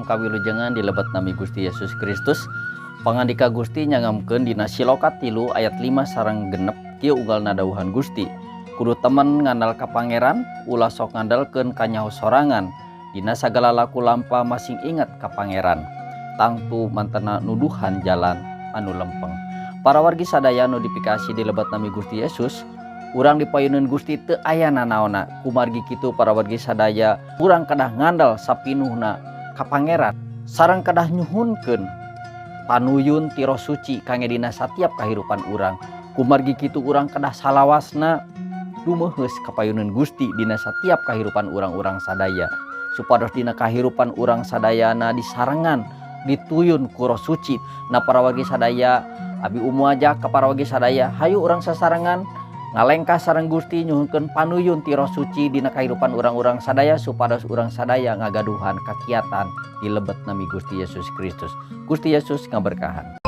Salam kawilujengan di lebet nami Gusti Yesus Kristus. Pangandika Gusti nyangamkeun dina Siloka 3 ayat 5 sareng 6 kieu unggalna dawuhan Gusti. Kudu temen ngandal ka Pangeran, ulah sok ngandalkeun ka nyaho sorangan. Dina sagala laku lampah masing inget ka Pangeran. Tangtu mantena nuduhan jalan anu lempeng. Para wargi sadaya nu dipikasih di lebet nami Gusti Yesus, urang dipayuneun Gusti teu aya nanaonna. Kumargi kitu para wargi sadaya, urang kedah ngandal sapinuhna ka Pangeran sareng kedah nyuhunkeun panuyun ti Roh Suci kangge dina satiap kahirupan urang. Kumargi kitu urang kedah salawasna dumeuheus kapayuneun Gusti dina satiap kahirupan urang-urang sadaya, supados dina kahirupan urang sadayana disarengan dituyun ku Roh Suci. Nah, para wargi sadaya, abi umu ajak ka para wargi sadaya, hayu urang sasarengan ngalengkah sareng Gusti nyuhunkeun panuyun ti Roh Suci dina kahirupan urang-urang sadaya, supados urang sadaya ngagaduhan kakiatan di lebet nami Gusti Yesus Kristus. Gusti Yesus ngaberkahan.